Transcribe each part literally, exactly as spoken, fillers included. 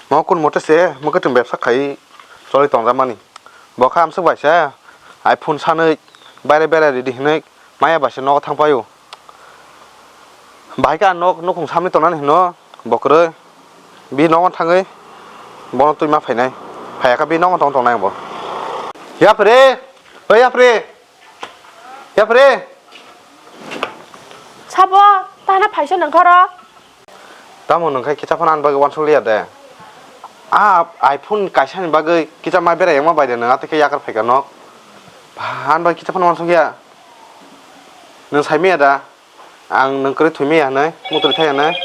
Mo kun mote se mwkhwtwng bebsa khai choli tongjakmani. Bo kha amswk bai se iPhone sanwi baire berai ridi hinwi maya bai se nogo thang paio. Bahai khe ang nok nukhung samni tongnani hino bo kwrwi. Bi nogo thangwi bono twi ma phainai. Phaiya kha bi nogo tong tongnai ang bo. Yapre! Oi yapre! Yapre! Sabo, tana phaisa nangkhoro? Tamo nung khai kisa phano ani bagwi uansuk liya de. A iPhone kaisa ni bagwi kisa ma berai ma bai de nung, atwi khe yakar phaikha nok. Ani bagwi kisa phano uansuk ya. Nung sai manya da? Ang nung kwrwi thwi manya hinwi, mutri thai hinwi.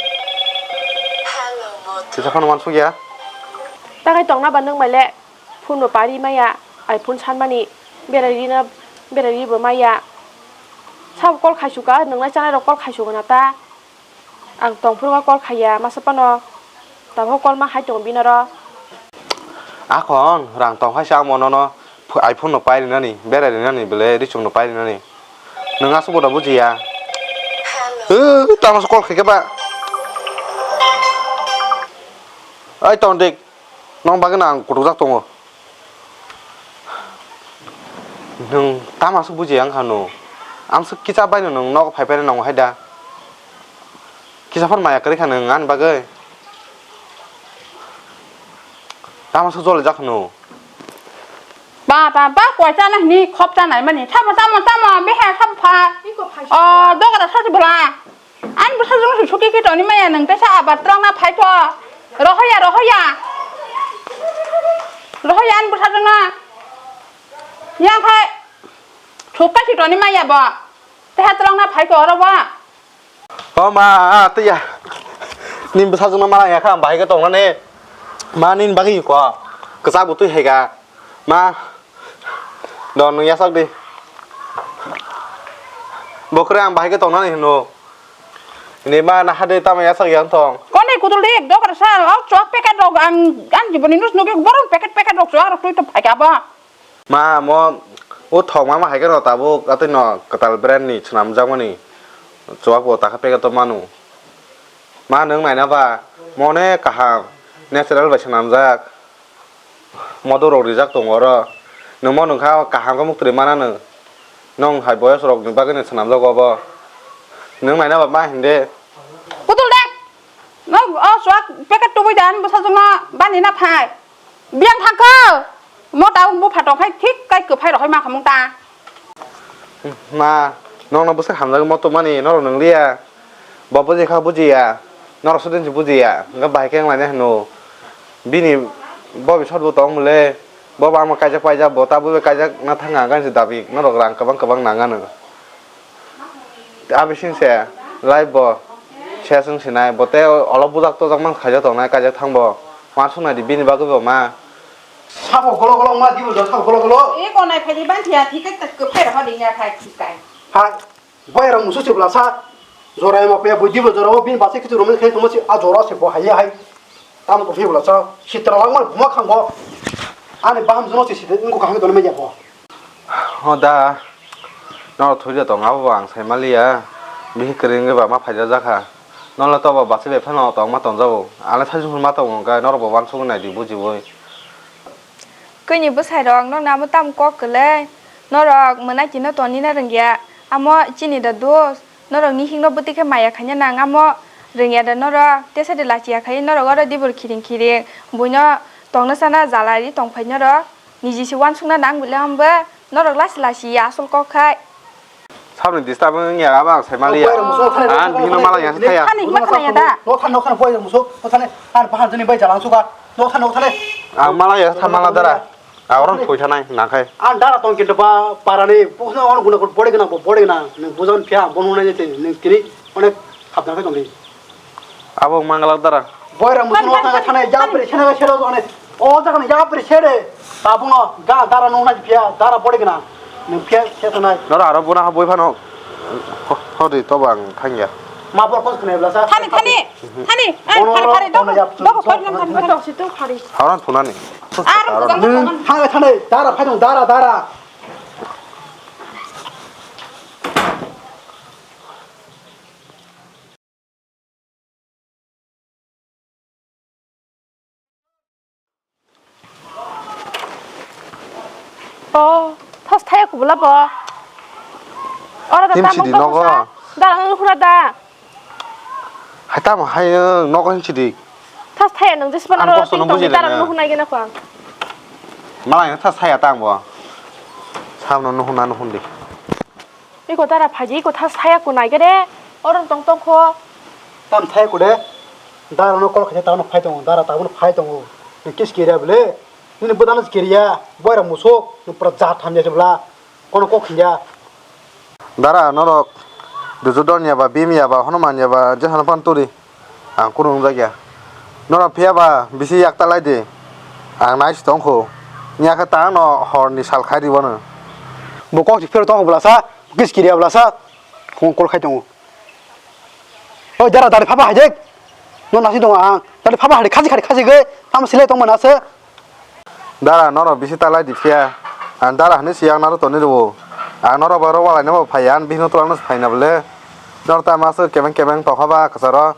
Kisa phano uansuk ya. Ta khai tongna ba nung bai le? Phone bo pari maya, iPhone sanmani, berai rina, berai ribo maya. Sabo call khaisukha, nungnai chanai rok call khaisukha na ta. Ang tongphuru ma call khaiya, masa phano. Tabuk call ma khai tongo bini oro. Akhon rang tong khaisa amo nono ph-, iPhone no pai rinani, berai rinani bele richum no pai rinani. Nung aswk boda bujiya. Eh, tamo call khaikhe ba. Ai tong dik. Nong bagwi no ang kutukjak tongo. Nwng tamo aswk bujiya wngkha no? Amswk kisa bai no nwng nogo phai phai nang hai da. Kisa phano maya kwrwi kha nwng ani bagwi. Tamo aswk jolijak no? Ba, ba, ba, koi chana hini khop chanai mani. Tamo, tamo, tamo, beha sab pha. Iko phai. O, dogara sasi bwla. Ani bwsajwkno se suki khe toni maya nwng teisa abar twlangna phaikho. Rohoya, rohoya. Rohoya ani bwsajwkno. Yang khai sukha si toni maya bo. Teha twlangna phaikho oro bo. O ma, twiya. Nini bwsajwkno mala ya kha, bahai khe tongnani. Ma nini bagwi kho. Kwchak bo twi hai kha. Ma, don nwng yachak di. Bo kwrwi ang bahai khe tongnani hino. Ni ma na hade tamo yachak yang tong. Kone kudul di, dok rasa, o chok packet rok ang, ang jiboni nus nugi borok packet, packet rok chok rok twi to phai kha ba. Ma, mo, o thok ma, ma hai khe no tabuk, atwi no kwtal brand ni swnamjak mani. Chok bo takha packet to manu. Ma nwng naina ba, mo ne kaham, natural bai swnamjak. Modorok rijak tongo oro. Nwng mo nwng kha kaham khe muktwi mana nwng. Nwng hai boyos rokni bagwi nwng swnamjago obo. Nwng naina ba ma hinde. Putul dek. Nwng o chuak packet tubui da ani bwsajwkno bani na phai. Biyang thangkho. Mo tabuk bupha tong khai thik kai kwphai rok hai ma khamung ta. Ma, nokno bwswk hamjagwi moto mani, norok nwngliya. Bo buji kha bujiya, norok sudin se bujiya, hwnkhe bahai khe wnglaina hino. Bini bo bisor bo tong mole, bo bo ama kaijak paijak, bo tabuk bai kaijak na thang ang, gansi dabi, norok rang kwbang kwbang nang ano. Abising se life bo ses wng sinai, bo tei olo bujak tojak man khaijak tongnai, kaijak thang bo. Uansuk nai di bini bagwi bo ma. Sabo golo golo ma dibo jor sabo golo golo. E konai phaidi ban thia thik tak kwphai rok hodi nya khai thik kai. Hai, boy rok musu se bwla sa. Jora ma pe bui dibo jora o bin base kitu romen khe tongma se a jora se bo hai hai. Tamo to phi bwla sa. Sitra lang mar buma khang bo. Ani baham jono se sita ingo kaham to me ya bo. Ho da. No thoi da tong abo ang sai maliya. Bihi kring ba ma phaida jakha. Nola to ba base be phano tong ma tong jabo. Ale thajung ma tong ga norok bo wansuk nai di bujibo. Kwini bwsai rok, nokni amo tamo kok kwlwi? Norok mwnaitino tonina rwngya, amo chini da dos. Norok nihikno bwtwi khe maya khaina nang, amo rwngya da norok? Tesa de lachiya khai norok oro dibor khiring khiring, buino tongna sana jala ri tongphai norok. Niji se uansukna nang bwle amo bo, norok lasi lasi ya asol kok khai. Saboni disturb wngya abo ang sai maliya. Ang bihino mala ya thaya. Thani ma khna ya da. No thani no thani boy muso. No thani an bahan jani bai jalang suka. No thani no thani. Ang mala ya tha mala dara. Aron thoi thanai nangkhai. An dara tong kinto ba parani bokno ono guna body gana body gana. Nang bujan phia bono nai te nang kini onek khapna khai tongni. Abo mangala dara. Boy rang muso no thang thane yapri sene sero one. O jaga ni yapri sere. Tabung no ga dara no na phia dara body gana. Nang phia se thane. Nora aro bona ha boi phano. Hodi to bang thangya. Ma bor kos khne bla sa. Thani thani. Thani. An phari phari do. Do ko phari nam phari phari. Tok si tok phari. Haran thunani. Ar thang thane dara phai dong dara dara. Oh, thos thaya kubula bo. Oro da Him tamung sidi to nogo. Kusa. Dara nang hura da. Hai tamo hai, eh, nogo him sidi. Thos thaya nang jisma Ang oro kosto ting no tong buji dara rene. Nang hunai gena kwang. Malai no thos thaya tang bo. Samno no huna no hundi. Iko dara phaji, iko thas saya kunai khe de, oro tong tong kho. Tam thai kude, dara no kol khe ta no phai tongo, dara ta no phai tongo. Ni kis kiria bole, ni budana kiria, boira musuk, ni pura jat hamya jebla, kono kok khiya. Dara norok, Duryodhon ya ba, Bhim ya ba, Hanuman ya ba, je hana pan turi. Ang kunu wngjakya. Norok phiya ba bisi yak ta lai di. Ang nai si tong kho. Wngya khe ta no hor ni sal khai di bono. Bo kok si phero tongo bwlasa, kis kiria bwlasa. Kung kol khai tongo. Oi, dara dari phaba hai dek. No nasi tongo ang. Dari phaba hai khaji khari khaji ge. Tamo silai tong mana se. Dara, norok bisi ta lai di phiya. Ang dara hinwi si ang norok toni rwo. Ang norok bai rok walai no bo phai ya, ang bihino twlang no phai na bole. Norok ta ma se kebeng kebeng tokha ba kwcharo.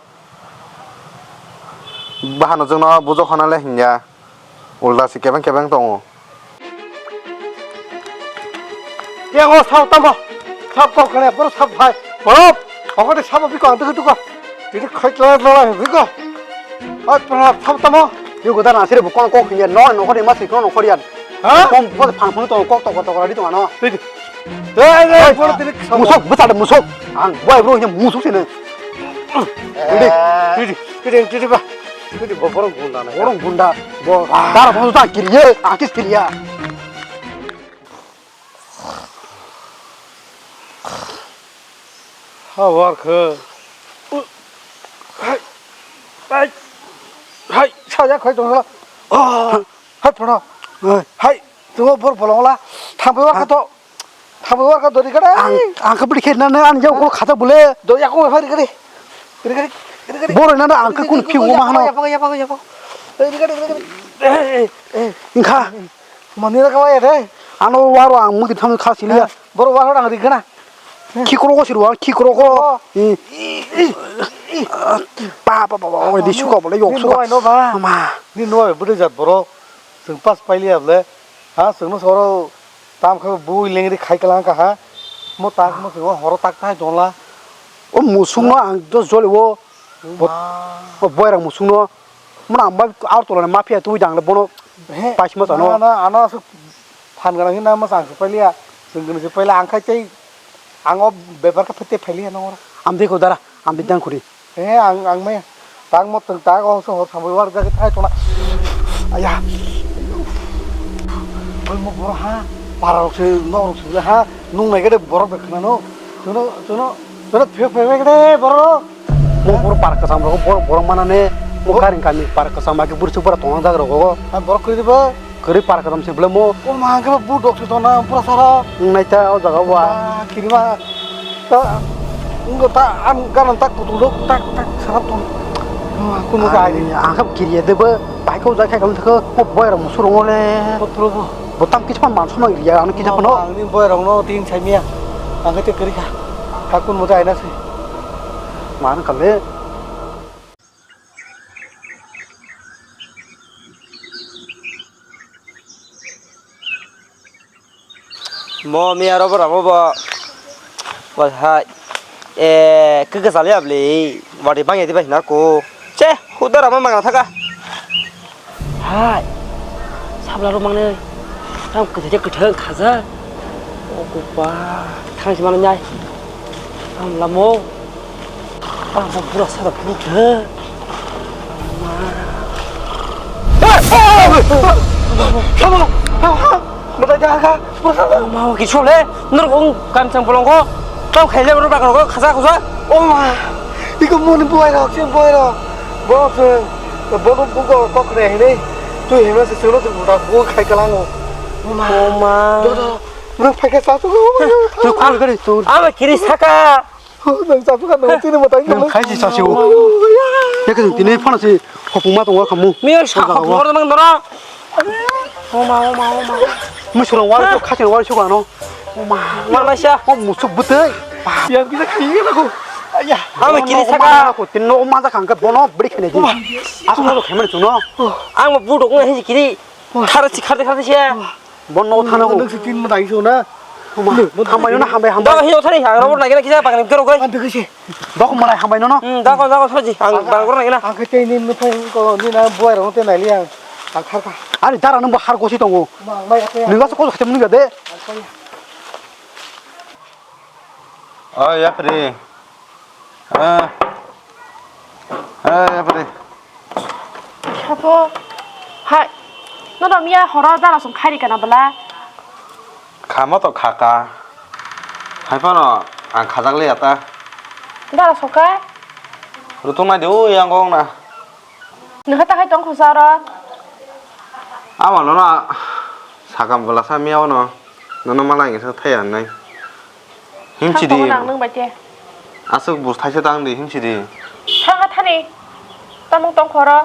Bahano jwngno bujok hona le hinya. Ulda se kebeng kebeng tongo. Yang o sab tamo. Sab kok kene, pura sab phai. Borok. Okode sabo biko ang tuku tuku. Tini khoi tla tla biko. Oi, pura sab tamo. Yo goda na sire bukon kok ya no no kori mas ko no kori an. Ha? Kom ko phang phang to kok to kok to ri to ano. Tini. Ei, ei, pura tini sab. Musuk, bwsa de musuk. Ang boy bro ni musuk sini. Tini, tini, tini, tini ba. Tini bo borok gunda na. Borok gunda. Bo dara bo ta kiriye, akis kiriya. Ha, war khe. Hai. Hai. Hai, saja khoi tong la. Oh, hai phono. Hai. Hai, tu bor bolong la. Thang pe war kha to. Thang pe war kha do ri kare. Ang, ang khe bri khe na na an yau ko khata bole. Do ya ko phai ri kare. Ri kare. Ri kare. Bor na na ang khe kun phi wo ma hano. Ya pa, ya pa, ya pa. Ri kare, ri kare. Eh, eh, eh. Ingkha. Mani ra kawai de. Ano waro ang mudi thang kha siliya. Boro waro ang ri gana. Khikro ko sirwa, khikro ko. Oh. Eh. Pa, pa, pa, pa, oi, di suka bole yok suka. Ni no ba. Ma. Ni no ba, bude jat boro. Seng pas pailiya bole. Ha, seng no soro. Tam kha bu lengri khai kalang ka ha. Mo tak mo seng horo tak thai jonla. O musung no ang do jole wo. Bo, bo boy rang musung no. Muna ang bai ar tolani mafia twi dang le bono. He, paisma tano. Na, na, ano asuk phan gana hina ma sang se pailiya, seng gana se pailiya, ang khai tei ang o bepar kha phete phailiya no ora. Amdi ko dara, amdi dang khuri. He, ang, ang me, tang mo tang tang o so hor samui war jage thai tona. Aya. Oi mo boro ha, para rok se, nok rok se ha, nung nai gede borok bekna no. Chuno, chuno, chuno phe phe gede borok. Mo boro par kwcham rok, boro, boro manane, mo karing kami par kwcham agi bursu bora tongjak rogo. Ha, borok kwrwi bo? Kwrwi par kwcham se bole mo. O ma, hwnkhe bo bu dok se tona, pura sara. Wng nai ta o jaga o a. Ah, kirima. Ta, wng ta, an ganan ta kutung dok, tak, tak, sarap tong. Ma, kunu ga ai. Ang kha kiriya de bo, bai ko jai khai kam thakho, mo boy ram surung ole. Bo tro bo. Bo tam kis pan man soma riya, ano kisa phano. Ang ni boy rok no tin sai miya. Ang khe te kwrwi kha. Ka kun mo jai na se. Man kale. Mo miya robo ramo bo. Bo hai. E, kaka sali abli. Wadi bang ya di bai na ko. Che, huda ramo mangna thaka. Hai. Sabla ro mangne. Tam kwthai kwthai khaja. O kupa. Thang si manam nyai. Tam lamo. Ah, bo bura sara buru khe. Sama, sama, sama, sama. Mata jaga, bura sara. Ma, ki chole, nur kong kam chang bolong ko. Kau khaile bura bakar ko, khasa, khasa. O ma, iko muni buai rok, sing buai rok. Bo se, bo no buko kok ne hini. Tu hima se selo tu buta bu khai kalango. O ma. O ma. Do, do. Bura phai khe sa tu. Tu kol gari tu. Ama kiri saka. Nang chasu kha, nang chini mwtai nang khaisi chasu. Yakhe tini phano se hopung ma tongo khamu. Miyo sa hopung ma tongo dora. Oma, oma, oma. Musurang wari sok khasi wari sok ano. Oma. Wala sa. O musuk bwtwi. Yang kita kiri na ko. Aya. Ama kiri saka. Ko tinno ma ja khangka bono bri khene di. Asu ko khemani chuno. Ang budok ngai kiri. Khara si khara khara si. Bon no thana ko. Nung se tin mo dai so na. Hambai no, hambai, hambai. Dok, hiyo thani, ang robot lagi na kisa, pagni kero koi. Ang dikhe se. Dok, malai hambai no, no. Hmm, dok, dok, thani, ang bang koro lagi na. Ang khe tei ni, ni phai ko, ni na buai rong te nai li ang. Ang khar kha. Ari dara nung bo har gosi tongo. Nung gaso ko khatem nung de. Oh, yapri. Ah. Ah, yapri. Sabo. Hai. No dom ya horo dara song khairi kana bela. Khama to khaka. Hai phano ang khajak le ata. Dara sokai. Rutung nai de o yang gong na. Nokha ta khai tong khosa oro. Amo nono sakam bwlasa miya ono. Nono malai ngesa thaya nai. Himsi di. Thang tongo nang nung bai te. Aswk bus thaisa tang di himsi di. Thang ha thani. Tamung tong khoro.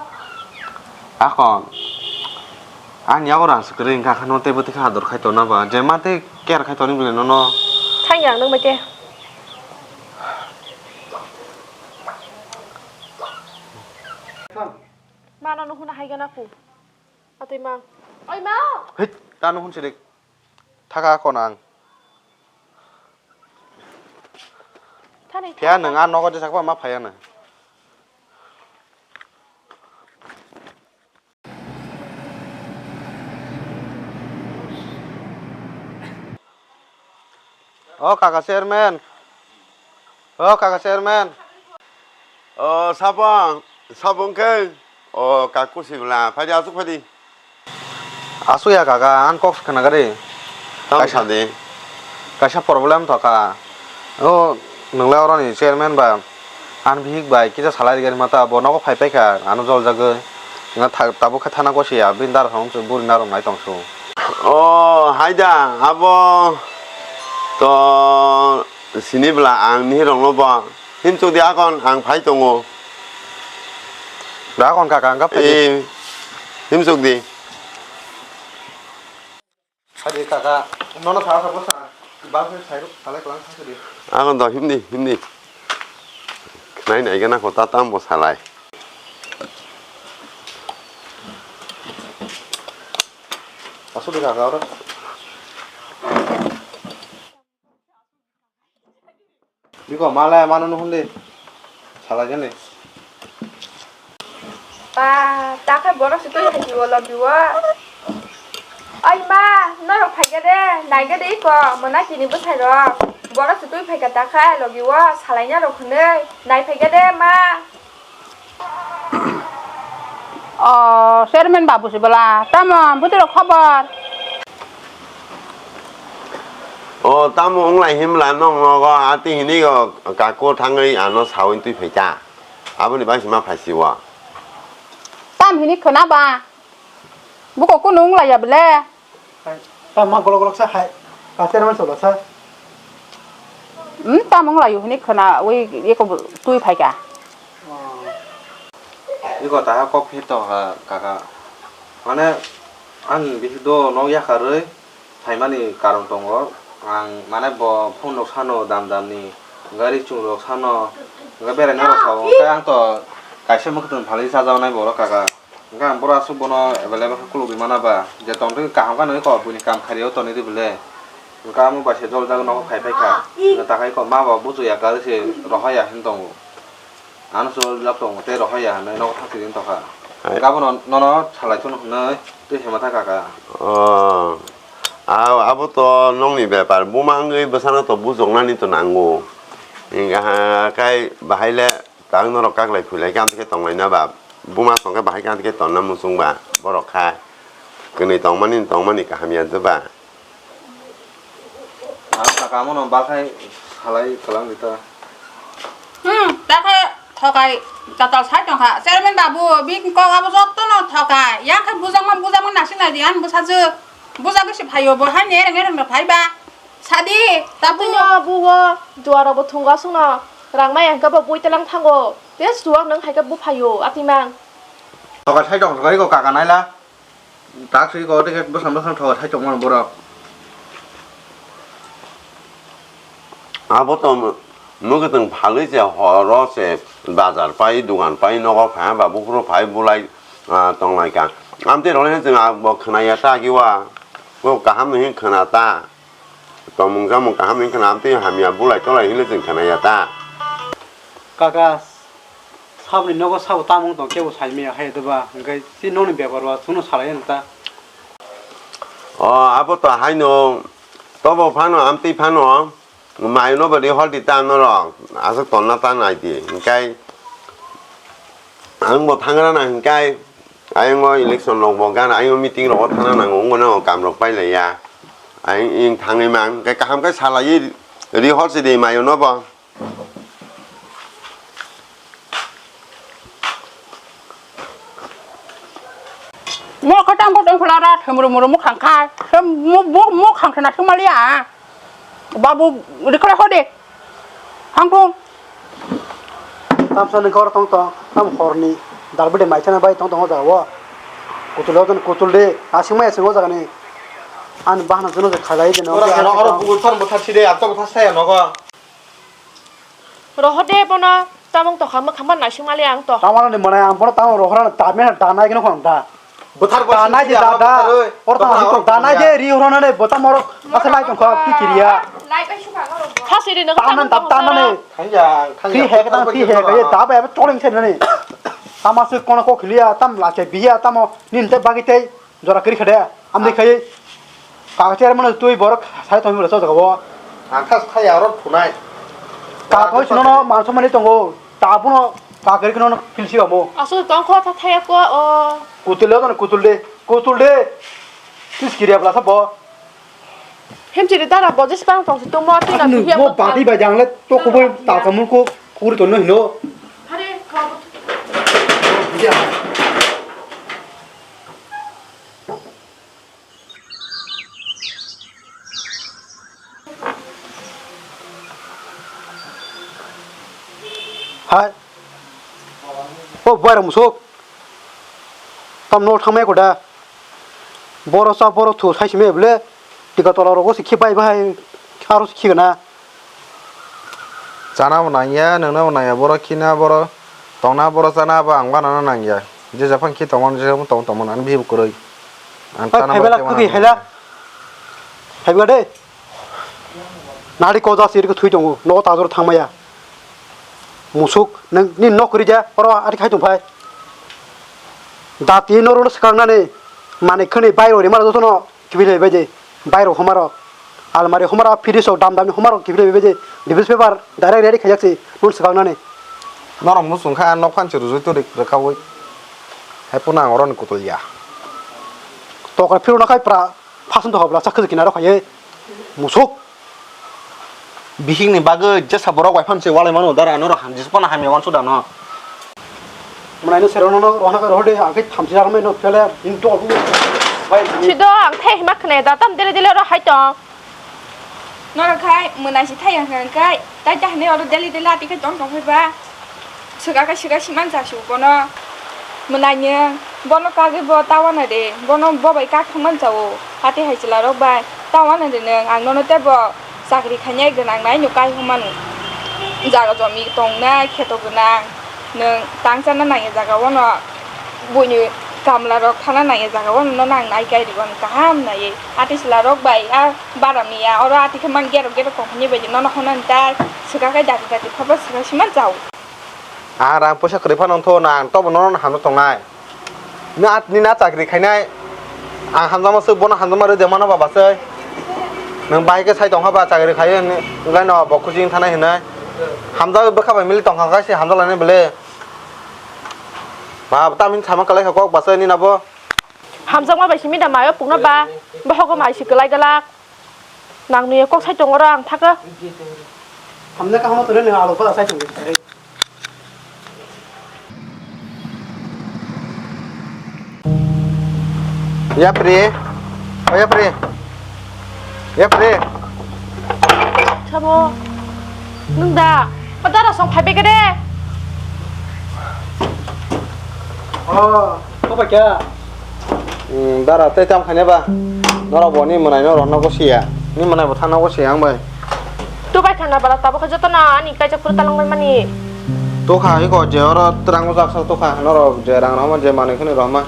Akon. Ani yago rang se kwrwi wngkha khe no tei bwtwi khe ador khai tona ba. Je ma tei care khai toni bwle nono. Thang yang nung bai te. Mano no huna hai gana ku. Atui mang. Oi ma. Hei, tano hun sirik. Thaka ko nang. Thani. Phiya nang a nogo jesa ma phaya na. O kaka chairman. O kaka chairman. O, sabo, sabo wngkhe, o, kaku sibla, phaidi, aswk phaidi. Aswk ya kaka, ang kok khna gari. Tamo kaisa sadi. Kaisa problem to kha. O, nwngle oroni chairman ba, ang bihik bai kisa salai rigari mata, bo nogo phai paikha, ano jol jagwi. Nga tha-, tabuk khe thana gosi ya, bini dara thang buri narwk nai tong su. O, haida, abo to sini bwla ang nihirokno bo himchuk di akon ang phai tongo. Da akon kaka ang kha phai di. Eh, himchuk di. Phai di kaka, nono sa sa bwsa, bang phai sai ruk salai kwlang sa di. Akon to himdi, himdi. Khnai nai gana kho ta tam bo salai. Asuk di kaka oro. Biko malai mano no hunde. Salai jani. Pa, ta khe borok se twi hai kibo logi o. Oi ma, norok phai khe de, nai khe de iko, mona kini bwsai rok. Borok se twi phai kha ta khe logi o, salai na rok hwnwi, nai phai khe de ma. O, chairman babu se bwla. Tamo, bwtwi rok khobor? O, tamo wng lai himla nong nogo, ati hini go kako thangwi ano sawi twi phaikha. Aboni bai se ma phaisi o. Tam hini khwna ba? Buko kunu wng lai ya bwle? Hai, tamo ma golok golok sa hai. Ka chairman solo sa. Hmm, tamo wng lai hini khwna wi eko twi phaikha. Oh. Iko taha kok phir tong kha kaka. Mane ang bisi do nok yakarwi phaimani karon tongo. Ang mane bo phone rok sano dam dam ni, gari chung rok sano, hwnkhe berai na rok sao. Hwnkhe ang to kaisa mwkhwtwng phalwi chajaknai borok kaka. Hwnkhe ang boro aswk bono available khe kulugwi mana ba, je tongtwkhe kaham khe nukgwi kok buini kam khariyo tonwi di bwle. Hwnkhe amo bai se jol jagwi nogo phai phai kha. Hwnkhe takhai kok ma ba buchuk ya kwrwi se rohor ya hwn tongo. Ano se jol jak tongo tei rohor ya hwnwi nogo thang siri wng tongkha. Hai. Hwnkhe abono nono salai phano hwnwi twi hema thang kaka. Oh. Abo to nokni bepar. Buma wngwi bwsano to bujoknani to nango. Hwnkhe ha kai bahai le. Tang norok kaklai phuilai khe amtwkhe tonglaina ba? Buma tongkhe bahai khe amtwkhe tonna muchung ba? Borok kha kwnwi tongmani tongmani kaham ya je ba? Ang saka amo no balkhai salai kwlang di ta. Hmm, ta khe thokai tatal sai tongkha. Chairman babu, bini kok abo jotto no thokai. Yang khe bujakma bujakma nasi nai di, ani bwsajwk. Bujak se phaio bo hai nereng nereng no phai ba. Sadi, tabuk. Aboni o buo duaro bo thungo aswkno. Rang maya hwnkhe bo bui telang thango. Te suwak nwng hai khe bo phaio, atimang. Thokai sai tong, thokai ko kaka naila. Tak sui ko, tei khe bwsam bwsam thokai sai tong mano borok. Abo to mwkhwtwng phalwi se horo se bazar pai, dugan pai, nogo phai, ba buphuru phai, bulai, ah, tonglaikha. Amtwi rwlai se chwng abo khwnaya ta kiwa. Bo kaham ni hin khna ta. Tongmung chamung kaham ni khna, amtwi hamya bulai tolai hinwi chwng khna ya ta. Kaka, saboni nogo sabo tamung tong kebo sai maya hai doba, hwnkhe chi nokni bepar o chwngno salai ya ta. O, abo to haino, tobo phano, amtwi phano. Mayo no bwrwi hor di ta norok, aswk tonna ta nai di, hwnkhe ang bo thangra na hwnkhe, ayang o election rok bo gana, ayang o meeting rok o thangna nango, wngmano kam rok pai laiya, ayang ing thangwi mang, hwnkhe kaham khe salaiwi ri hor si di mayo no bo. Mo khe tang bo tong phela ra thwmru muru mukhang khai. Hem mo bo mukhang thana thwng mali a. Babu rikhle hode. Hang thung. Tamsa ni khor tong tong. Tam horni. Dal bide mai chana bai tong tong o jaga o. Kutul o kutul de. Asing mai asing o jaga ni. An bahna jono je khalai de no. Oro oro buthar buthar side. Ato buthar saya nogo. Rohor de bono tamung tokha mwkhang ma naising mali ang to. Tamano ni mwnai ang bono tamung rohor na dame na danai gino khong da. Buthar buthar danai di da da. Or ta hasi to danai de ri horo na ne bota moro asa lai tong kha ki kiriya. Lai bai suka ga ro. Thasi ri no tamung tokha ta na ne. Thanja thanja. Ki he ka ta ki he ka ye da ba ba choreng se ne. Tama su kono ko khiliya tam la che biya tamo nin te bagi te. Jora kiri khade, amni khai. Ka chair mano twi borok sai tong bole chajak bo. Ang thas khai aro phunai. Ka thoi sino no manso mani tongo. Ta buno ka kiri khno no pilsi bamo. Asu tong kho tha thaya ko o. Kutul le don kutul de. Kutul de. Tis kiri abla sabo. Hem chiri dara bo jis pang tong si tomo ati na. Mo bati ba jangle to khoboi ta kamul ko kuri to no hino. Hare kho. Hai. O buai rok musuk. Tam no thangmai ko da. Boro cha boro thu sai simi bole. Tika tola rogo si khibai bai. Aro si khigana. Chana bo nangya, nungna bo nangya, boro khina, boro tongna, boro chana bo ang banana nangya. Je jephang khi tongmani, je jephang tong tongmani, ani bihik kwrwi. Ang chana bo tei mano. Hela. Haiba de. Nari ko jasi ri ko thui tongo, nogo tajor thangmaya. Musuk, nang ni nok ri ja, oro ari khai tong phai. Dati no ro swkang nani, mani khani bai ro ri mara jotono. Kiphilwi bai de, bairok homarok, almari homarok, fridge rok dam damni homarok kiphilwi bai de, divorce paper direct ready khaijak se, nung swkaknani. Norok muchung kha, nok phan se rujui turi rwkhaui. Hai phano ang oroni kutul ya. Tokra phirokno khai pra, phasung tokha bwla chak khwjak kinaro khaiwi. Musuk. Bihikni bagwi jesa borok bai phano se walai mano dara, norok hamjak phano hamya uansuk da no. Mwnai no sero no rohna khe rohor de, ang khe thamchi jar mai no phele, in to abu. Bai. Sido ang thai hima khne da tam dele dele ro hai tong. Norok khai mwnai si thai ang khai, tai ta hne oro dele dele ati khai tong tong phai ba. Swkak khe swkak si man cha su bono. Mwnai ni bono kagwi bo ta wana de, bono bo bai kak thang man cha o. Ati hai chwla rok bai ta wana de nwng ang nono tebo. Chakri khainai gwnang nai no kai hwnmano. Jaga jomi tongnai kheto gwnang. Nwng tang chana nangya jaga wano buini kamla rok thana nangya jaga wano no nang nai kai rwgano kaham naiwi. Ati chwla rok bai a bara miya oro ati khe mang gerok gerok tong hwnwi bai nono hwnna ta swkak kai dati dati phaba swkak si man chao. Ang rang puisa kwrwi phano wngtho na ang tobo nono hamjak tongnai. Nini a, nini a chakri khainai, ang hamjakma swk bono hamjakma rw de mano ba bachai. Nwng bahai khe sai tongkha ba chakri khai hwnwi, wngkhe no bo kuching thanai hwnwi. Hamjak bwkha bai mili tongkha khe se hamjak lainai bwle. Ba tamni sama kwlai kha kok bachai nini abo. Hamjakma bai simi da mayo pungna ba, bohogo mai si kwlai galak. Nang nuya kok sai tongo ro ang thago. Hamjak kha hamo tore nwng alo pala sai tongo. Yapri. O yapri. Yapri. Sabo. Nwng da. Padara song phai bege de. Oh, apa kya? Hmm, dara tei tam khane ba. Norok bo ni mwnai no rwna go siya. Ni mwnai bo thana go siya ang bai. Tu bai thana bala tabo khe joto no ani kaijak phuru talang bai mani. To kha iko je oro twrang go jaksa to kha norok je rang rama je manwi khani rama.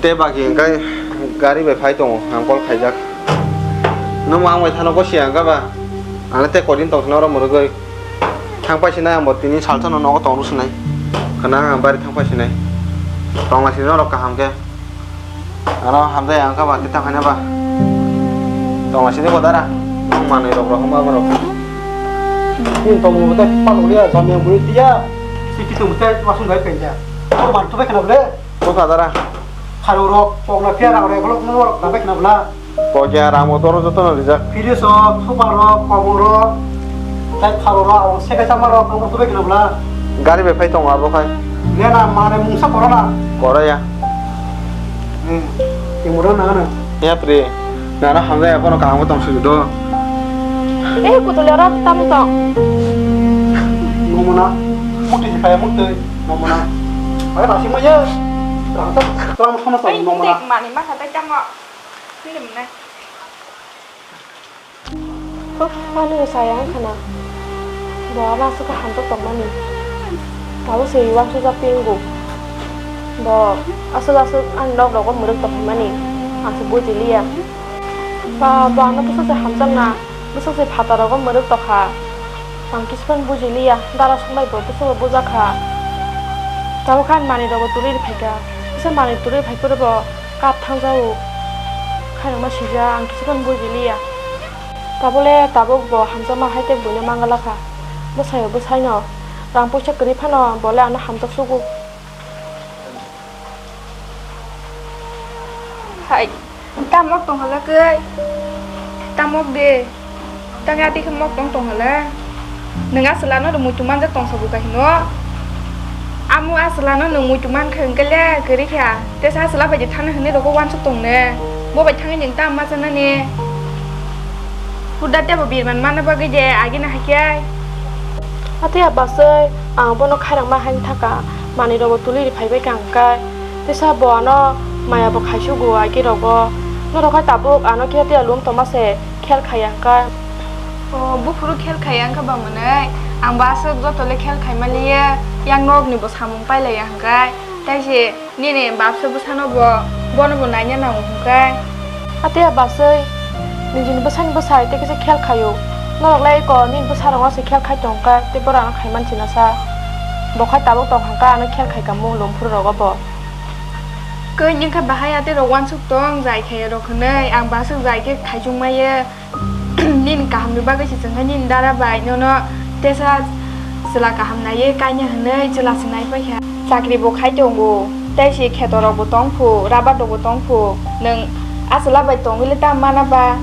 Te bagi kai Gari bai phai tongo, ang call khaijak. Nwng ang bai thano gosi ang kha ba? Ang le tei koidin tong sino oro mwrwgwi. Thang pai sinai ang bo tini salsa no nogo tong rw sinai. Khna ang bari thang pai sinai. Tong lai sini norok kaham khe. Ano hamjai ang kha ba, kita khaina ba. Tong lai sini bo dara. Nwng manwi rok rok hwnba borok. Nwng tong bo tei palo liya, jamya bui tiya. Si kitung tei wasung gai penja. Ko man tu bai khna bole. Ko kha dara. Kharo rok, pokna phiya rang rek, lok lok rok, dabe khna bla. Pokya rang bo toro joto no rijak. Fridge rok, sofa rok, kobor rok, tai kharo rok, abo se kaisa ma rok, nang bo tubek khna bla. Gari bai phai tongo abo khai. Ne na, mane mungsa koro na. Koro ya. Hmm, imura na na. Ya pri, nana hamjai ya kono kaham tong sigi do. Eh, kutul ya rok, tamu tong. Ngomona, mukti si kaya mukti, ngomona. Ada nasi maya, rang tak, rang sama tong, ngomona. Mani masa tai tamo. Hindi mo na. Uff, ani saya ang khana. Bo ano aswk khe hamjak tongmani. Tabuk se uansukjak tongo. Bo aswk aswk ani nok rogo mwrwk tongmani. Ang se buji liya. Ba, bo ano bwswk se hamjakna. Bwswk se phataro mwrwk tokha. Ang kisa phano buji liya, dara song bai bo bwswk bo bujak kha. Tabuk khe ani manwi rogo tuli rw phaikha. Kisa manwi tuli phai phuru bo kap thangjago. Khairokma sijak, ang kisa phano buji liya. Tabole tabuk bo hamjakma hai tei buino mangala kha. Bwsaio bwsaino rang puisa kwrwi phano bole ano hamjak sugo. Hai, tamok tong hala khe, tamok de, tang ati khe mok tong tong hala. Nwng aswlano do muitu manjak tong sabu kahino. Amo aswlano nwng muitu man khe hwnkhe le kwrwi kha. Tesa aswla bai de thana hwnwi rogo wansuk tong ne. Bo bai thangwi nwng tam ma chanani. Huda tebo birman mana bagwi de agina hakhe. Ati abasai, ang bono khairang ma hain thaka. Manwi rogo tuli ri phai bai kha hwnkhe, tesa bo ano maya bo khai sugo agi rogo. Norok hai tabuk ano khe tiya lum tongma se khel khai ya hwnkhe. O buphuru khel khai ya hwnkhe ba mwnwi? Ang bo aswk joto le khel khai mani ya, yang nok ni bo samung pai lai ya hwnkhe. Tai se nini bap se bwsano bo, bono bo naina nango hwnkhe. Ate ya basai, nijini bwsani bwsai tei kisa khel khaio. Norok lai eko nini bwsarok no se khel khai tong kha, tei borok ano khai man sinasa. Bo khai tabuk tong kha, ano khel khai kamo lomphuru rogo bo. Koi nini kha bahai ate rok wansuk tong, jai khaiya rok hwnwi, ang basuk jai khe khaichung maya. Nini kaham ni bagwi se chwng khe nini dara bai nono tesa chwla kaham naiwi kanya hwnwi chwla se nai paikha. Chakri bo khai tongo, tei se kheto rok bo tong phu, rabar rok bo tong phu, nwng a chwla bai tongwi le tam mana ba?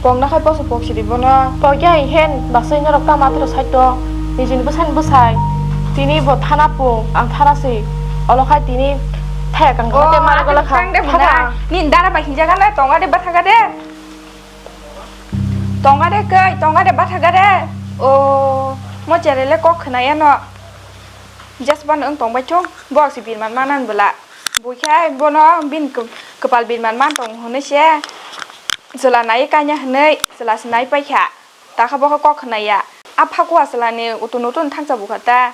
Pokna khai poso pok sidi bono. Pokya hen basai norok tamo atwrw sai tong, nijini bwsani bwsai. Tini bo thana pung, ang thana si. Olo khai tini thaya kang kha te mano gala kha. Nini dara bai hinjaga na tonga de bathaga de. Tonga de koi, tonga de bathaga de. O, mo chere le kok khna ya no. Jesba no wng tong bai thung, borok se birman manan bwla. Buikhe bono bini kwpal birman man tong hwnwi se chwla nai kanya hwnwi chwla se nai paikha. Takha bokha kok khna ya. A phakua chwla ni utun utun thangcha bukha ta.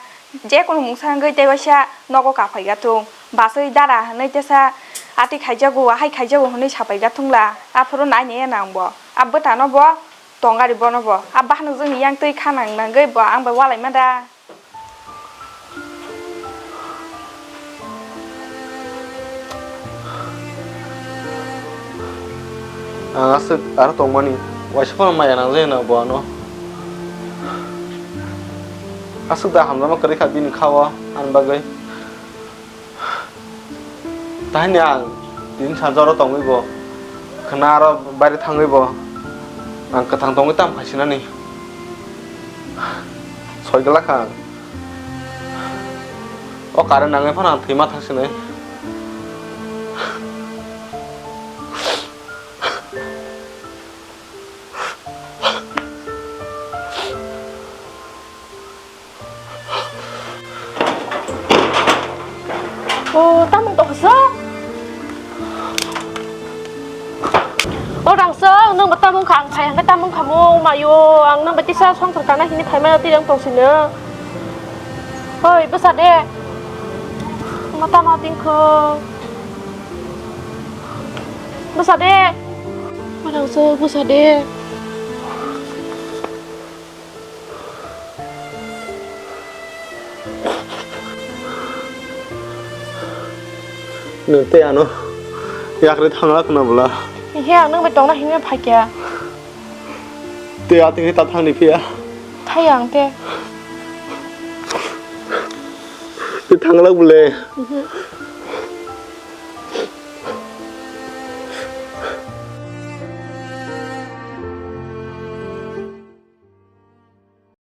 Jekunu mungsa wngwi tei waisa nogo kaphai gathung. Baswi dara hwnwi tesa ati khaijago, hai khaijago hwnwi sapai gathung la. Aphuru nai nai ya nang bo. A bwtano bo tongari bono bo. A bahanok jwngni yang twi kha nang nangwi bo ang bai walai ma da. Ang aswk aro tongmani, waisa phano maya nangjaya na bo ano. Aswk da hamjakma kwrwi kha bini kha o ani bagwi. Tahini ang tini sanja oro tongwi bo, khwna aro baire thangwi bo, ang kwthang tongwi tamo khaisinani. Soi glak kha ang. O current nangwi phano ang thwima thangsinai. O, tamung tongsa. O, rangsa, nang ba tamung kha, ang phai hangka tamung kha mo, mayo, ang nang ba tisa songthor kana hini phai maya tirang tongsino. Hoi, bwsa de. Ma tama tingkho. Bwsa de. Manang se bwsa de. Nwng tei ano yakri thangla khna bwla. He, ang nwng bai tongna hinwi phaikha. Tei atwng khe ta thangni phiya. Thaya ang te. Tei thangla bwle. Mhm.